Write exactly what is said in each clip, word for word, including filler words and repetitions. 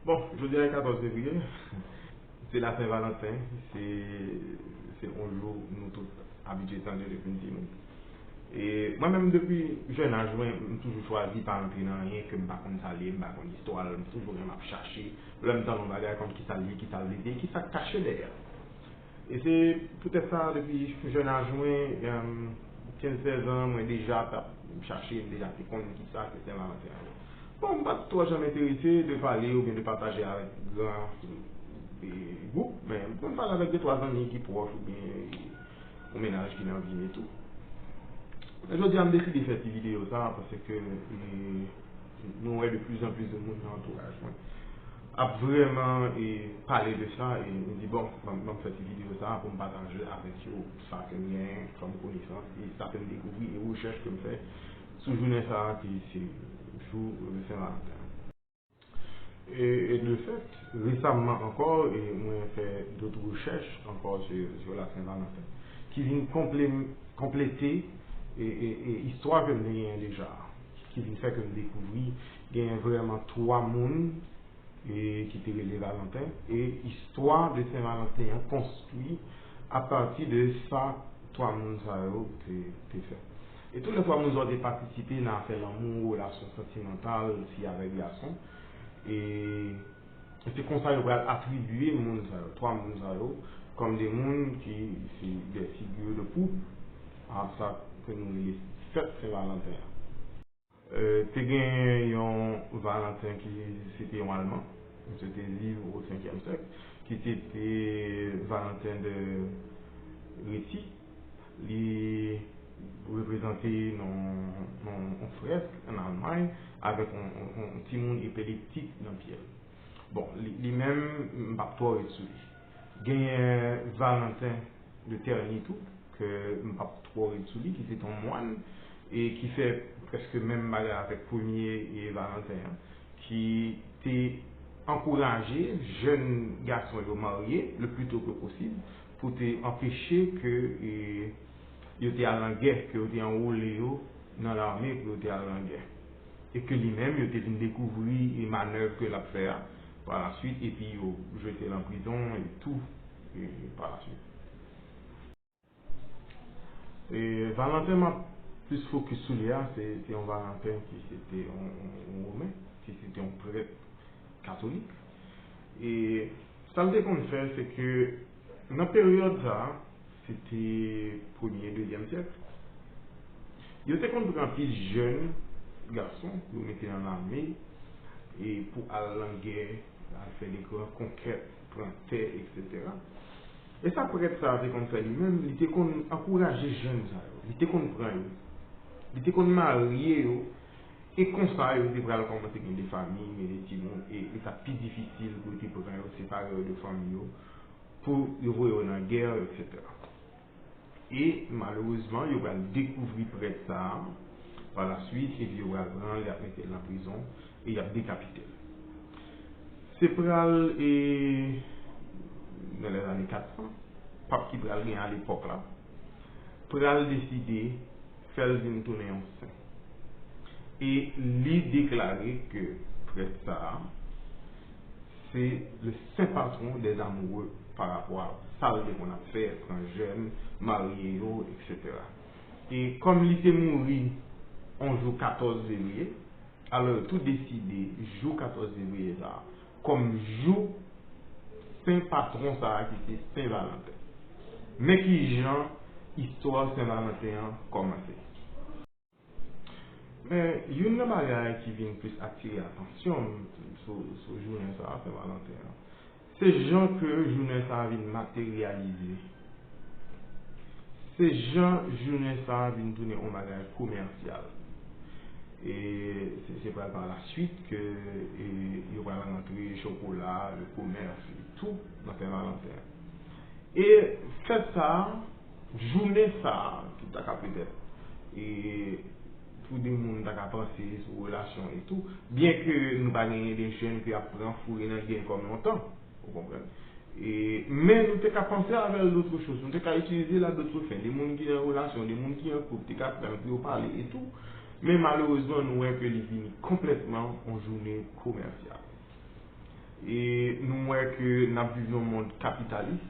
Bon, jodi a e katòz fevriye, se la Sen Valanten, se se yon jou nou tout abitye tande depi n timoun. E mwen menm depi jèn aj mwen, m toujou chwazi pa antre nan anyen ke m pa konn sa l ye, m pa konn istwa l, m toujou renmen ap chache, lè m tande yon bagay, konn kisa l ye, kisa l vle di, e kisa k kache dèyè l. E se poutèt sa, depi jèn aj mwen, kenz sèz an, mwen deja t ap chache, m deja te konn kisa ke Sen Valanten an ye. Bon, m pa t twò janm enterese de pale oubyen de pataje avèk gran e, gwoup, men m konn pale avèk de twa zanmi ki pwòch oubyen yon mennaj ki nan vi m e tou. Men jodi a, m deside fè ti videyo sa a paske e, nou wè de plus en plus de moun nan antouraj mwen ap vrèman e, pale de sa e m di, bon, ban m fè ti videyo sa a pou m pataje avèk yo sa ke m genyen kòm konesans e sa ke m dekouvri e rechèch ke m fè sou jounen sa a ki se jou Sen Valanten an. E, e de fèt, resamman ankò, e mwen fè dòt rechèch ankò sou, sou la Sen Valanten, ki vin konple, konplete e, e, e istwa ke m te genyen deja, ki vin fè ke m dekouvri genyen vrèman twa moun e, ki te rele Valanten, e istwa de Sen Valanten an konstwi apati de sa twa moun sa yo te, te fè. E tou lè twa moun sa yo te patisipe nan afè lanmou, relasyon santimantal, fi avèk gason. E se konsa yo pral atribye moun sa yo, twa moun sa yo, kòm de moun ki se de figure de proue a sa ke nou rele fèt Sen Valanten an. E, te gen yon Valanten ki se te yon Alman, misye te viv o senkyèm syèk, ki se te Valanten de Reti. Li reprezante nan yon frèsk ann Almay avèk yon, yon, yon timoun epileptik nan pye l. Bon, li, li menm, m p ap twò ret sou li. Genyen Valanten de Terni tou, ke m p ap twò ret sou li, ki se te yon mwann, e ki fè prèske menm bagay avèk premye e Valanten an, ki te ankouraje jèn gason yo marye le plus tôt que possible pou te anpeche ke e, yo te al nan gè, ke yo te anwole yo nan lame pou yo te al nan gè. E ke li menm, yo te vin dekouvri e manèv ke l ap fè a pa la swit, epi yo jete l an prizon e tou, e pa la swit. E Valanten m ap plis fokis sou li a, se, se yon Valanten ki se te yon, yon, yon Women, ki se te yon prèt katolik. E sa l te konn fè, se ke nan peryòd sa a, se te premye, dezyèm syèk, yo te konn pran anpil jèn gason, yo mete nan lame, e pou al nan gè, al fè de gran konkèt, pran tè, etsetera. E sa prèt sa a te konn fè li menm, li te konn ankouraje jèn sa yo, li te konn pran yo, li te konn marye yo, e konsa yo te pral kòmanse gen de fanmi, gen de timoun, e li t ap pi difisil pou yo te pran yo, separe yo de fanmi yo, pou yo voye yo nan gè, etsetera. E malerezman, yo pral dekouvri prèt sa a pa la swit, epi yo pral pran l, y ap mete l nan prizon, e y ap dekapite l. Se pral, e, nan lèzane kat san, pap ki pral gen alepòk la, pral deside fè l vin tounen yon sen. E li deklare ke prèt sa a, se le sen patwon dè amoureux pa rapò a sa l te konn ap fè, pran jèn, marye yo, etsetera. E kòm li te mouri yon jou katòz fevriye, alò yo tou deside jou katòz fevriye sa a kòm jou sen patwon sa a ki se Sen Valanten. Men kijan istwa Sen Valanten an kòmanse. Men youn nan bagay ki vin plis atire atansyon m sou, sou jounen sa a, Sen Valanten an, se jan ke jounen sa a vin materyalize. Se jan jounen sa a vin tounen yon bagay komèsyal. E se, se pral pa la swit ke e, yo pral rantre chokola, le commerce, e tou nan Sen Valanten an. E fèt sa a, jounen sa a, ki ta ka petèt, e pou de moun ta ka panse sou relasyon e tou, byen ke nou pa genyen de jèn ki ap pran foure nan gè kòm lontan, ou konprann? E, men nou te ka panse avè l d'autres choses, nou te ka itilize l à d'autres fins. De moun ki nan relasyon, de moun ki an koup, te ka pran l pou yo pale e tou. Men malerezman, nou wè ke li vini konplètman yon jounen komèsyal. E nou wè ke n ap viv nan yon mond kapitalis,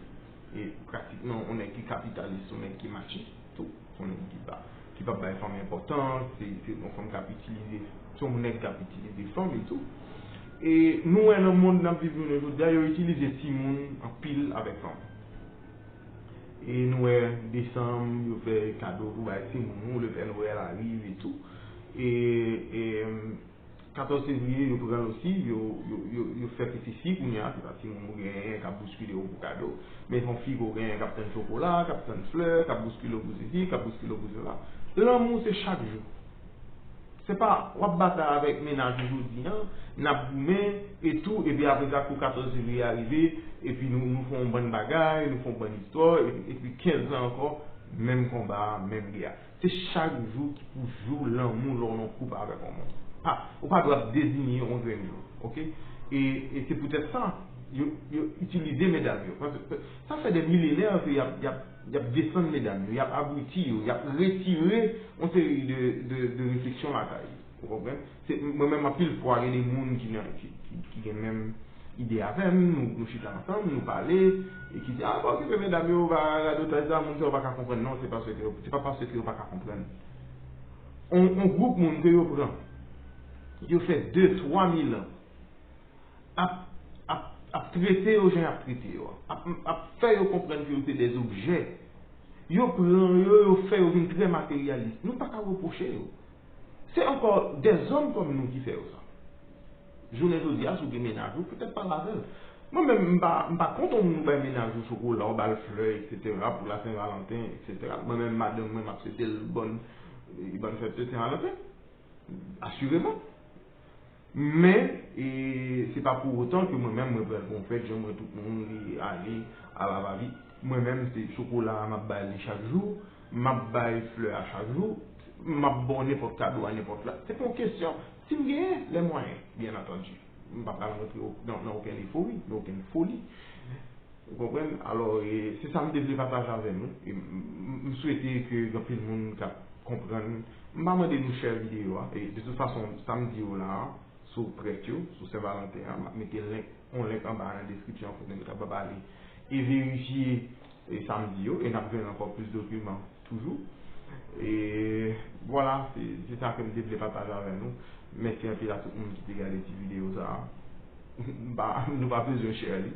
e pratikman yon nèg ki kapitalis se yon nèg ki matchis tou, se yon nèg ki pa ki pa bay fanm enpòtans, se se yon fanm k ap itilize, se yon nèg k ap itilize fanm e tou. E nou wè nan mond n ap viv jounen jodi a, yo itilize timoun anpil avèk fanm. E nou wè desanm, yo fè kado pou bay timoun, le Pè Nwèl arive tou. E, e, katòz fevriye, yo pran l osi, yo, yo, yo, yo fè piti fi kounye a, se pa timoun ou genyen k ap bouskile w pou kado, men se yon fi ke w genyen k ap tann chokola, k ap tann flè, k ap bouskile w pou sesi, k ap bouskile w pou sela. Lanmou se chak jou. Se pa w ap batay avèk mennaj ou jodi a, n ap goumen e tou, epi apre sa kou katòz fevriye a rive, epi nou, nou fè yon bann bagay, nou fè yon bann istwa, epi, epi kenz an ankò, menm konba a, menm gè a. Se chak jou ki pou jou lanmou lè w nan koup avèk yon moun. Pa, ou pa dwe ap dezinye yon grenn jou, oke? E, e se poutèt sa, yo, yo itilize medam yo. Paske sa fè de milenè ke y ap, y ap, y ap desann medam yo, y ap abwiti yo, y ap retire yon seri de, de, de refleksyon lakay yo. Ou konprann? Se, mwen menm, anpil fwa, gen de moun ki nan, ki, ki, ki gen menm ide avè m, nou, nou chita ansanm, nou pale, e ki di, "Ah, pa okipe medam yo, pa radotaj la, moun sa yo pa ka konprann." Non, se paske, se pa paske yo pa ka konprann. On, on gwoup moun ke yo pran, yo fè de, twa mil an, ap, ap, ap trete yo jan y ap trete yo a, ap, ap fè yo konprann ke yo se de objè. Yo pran yo, yo fè yo vin trè materyalis. Nou pa ka repwoche yo. Se ankò dèzòm kòm nou ki fè yo sa. Jounen jodi a, si w gen mennaj ou, petèt pale avè l. Mwen menm, m pa, m pa kont yon moun ou bay mennaj ou chokola, ou ba l flè, etsetera, pou la Sen Valanten, etsetera. Mwen menm, madanm mwen, m ap swete l bòn, bòn fèt de Sen Valanten. Asireman. Men, e, se pa pou otan ke mwen menm, mwen pral gon fèt, jan mwen tout moun, li ale, alavavi. Mwen menm, se chokola a, m ap bay li chak jou, m ap bay flè a chak jou, m ap ba w nenpòt kado a nenpòt lè. Se pa yon kesyon, si m genyen lè mwayen, byen antandi. M pa pral rantre o- nan, nan okenn efori, nan okenn foli. Ou konprann? Alò, e, se sa m te vle pataje avè nou. E m, m, m swete ke gen anpil moun k ap konprann. M pa mande nou share videyo a. E, de tout fason, sa m di yo la a, sou prèt yo, sou Sen Valanten an, m ap mete link, yon link anba nan deskripsyon an kote nou kapab ale e verifye, e, sa m di yo. E n ap jwenn ankò plis dokiman toujou. E vwala, se, se sa ke m te vle pataje avè nou. Mèsi anpil a tout moun ki te gade ti videyo sa a. M pa, nou pa bezwen share li.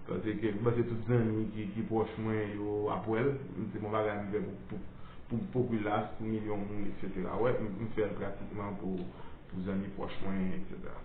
Paske m panse tout zanmi ki, ki pwòch mwen yo ap wè l. Se yon bagay m fè pou, pou, pou popilas, pou milyon moun, etsetera. Wè, m, m fè l pratikman pou, pou zanmi pwòch mwen, etsetera.